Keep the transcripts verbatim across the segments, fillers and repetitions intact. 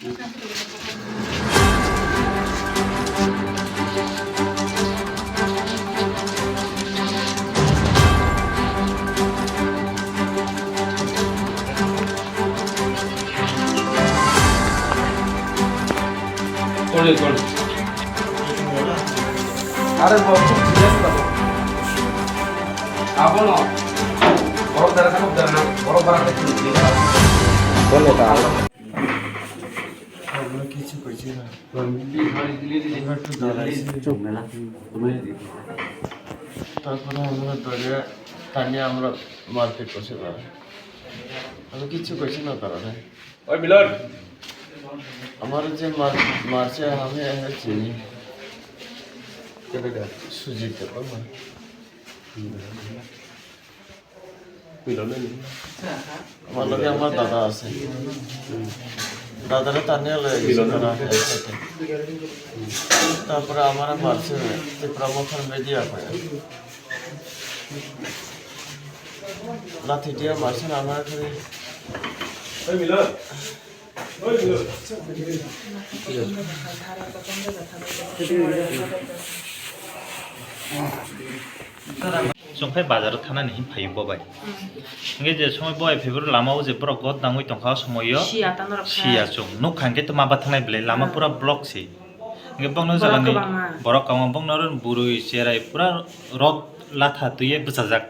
Are bo chuk chuk chuk. Abono. Borok dara kano dara na, borok bara kano chuk chuk. Bono ta. Abono kichu koichi na. Abono tu dara isi. Chuk mela. Tarpore amra dore tani amra marpit koichi na. Abono kichu koichi na dara na. Oi, Milon. Amar je mar-, marche hame hame chini. Kebe da? Sujit da, oi ma. Milon ne? Amar loge amar dada ase. Dadare tani le Milon ne? Dada ase. Tarpore amar marche Tipra Motha Media koi. Lathi dia marche amar kare. Oi, Milon. Chwng phai bazar o thanani hin phaio bo bai. Hwnkhe je somoi bo bai phaibo lama o je borok god nangwi tongkha o somoi o. Siya ta norok kha. Siya chwng nukha hwnkhe to ma bathanai belai lama pura block se. Hwnkhe bokno borok jagani kwbangma. Borok kwbangma bokno oro bwrwi cherai pura rot latha twiwi bwchajak.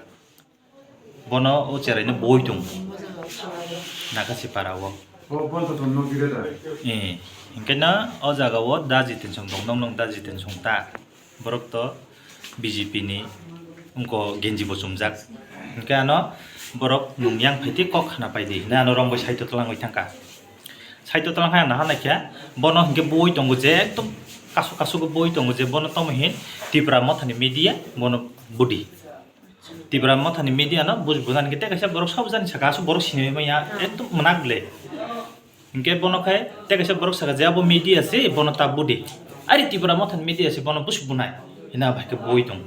Bono o cheraino boi tongo. Nakasi para o. Eh, hinkhe no o jaga o da Jitensong tong, nong nong da Jitensong ta. Borok to B J P ni wngko genji bo chumjak. Hinkhe ano borok nwng yang phaidi kok khana paidi hinwi ano rong bai side o twlangwi thangkha. Side o twlang hai ano hanaikha bono hinkhe boi tongo je ekdom kasu kasu khe boi tongo je bono tomo hin Tipra Mothani media bono budi. Tipra Mothani media no buj bunani khe tei kaisa borok sabo jani saka aswk borok sinimanya ekdom mwnakle. Hinkhe bono khai tei kaisa borok saka je abo media se bono ta budi. Ari Tipra Mothani media se bono buj bunai. Hina bai khe boi tong.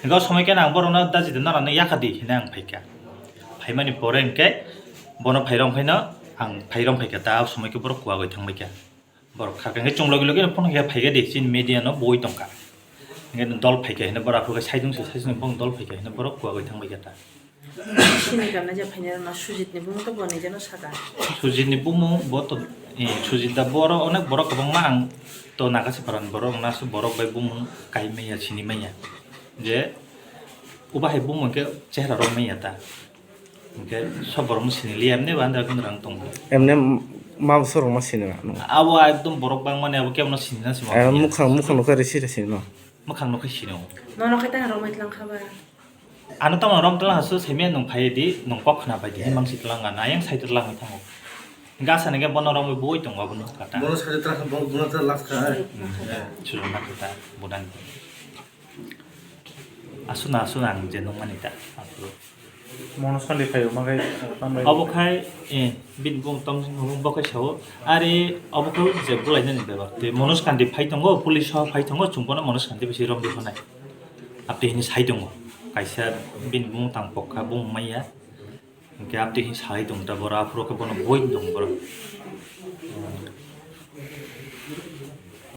Hinkhe o somoi khe ang borok no daji de norok no yakha di hina ang phaikha. Phaimani pore hinkhe bono phairong phaino ang phairong phaikha ta o somoi khe borok kuagwi thangbaikha. Borok kha khe chwng logi logi phone khe phaikha de chini media no boi tongkha. Hinkhe dol phaikha hino borok aphuru khe saijung se saijung bong dol phaikha hino borok kuagwi thangbaikha ta. Chini gana je phainai rok no Sujit ni bumung to bo nijeno saka. Sujit ni bumung bo to, eh, Sujit da boro onek borok kwbangma ang to Nagasiparan borok na su borok bai bumung kai manya sini manya je uba hai bumung khe chehra rok manya ta. Hinkhe sob borokno siniliya, emne bo andra kundra wng tongo. Emne ma bwsarokno sinila nwng? Abo ekdom borok bangmani abo kebono sinina se ma. Eh, mukhang, mukhang nukha risi risi no. Mukhang nukha sino. Nono khe tang romwi tlang kha ba? Ano tamo rom tlang hasu semi nwng phai di, nwng kok khna bai di, hai mangsi tlang ga, ayang sai tlang thango. Gasa nege bono romwi boi tongo abono kata. Bono sai tlang, bono tlang last kha. Hmm, sulo na kata, bodan. Aswkno aswk ang je nukmani ta, aphuru. Mono sali phaio, ma khai, tambai. Obo khai, eh, bini bung tong sing hwnwi bo khai sao. Are obo khai je bulainani bebak. Tei Manoj Kandi phai tongo, police o phai tongo, chwng bono Manoj Kandi bisi romwi phanai. Aptwi hini sai tongo. Kaisa bini bung tang pok kha, bung manya. Hinkhe amtwi hin sai tong ta borok, aphuru khe bono boi tong borok.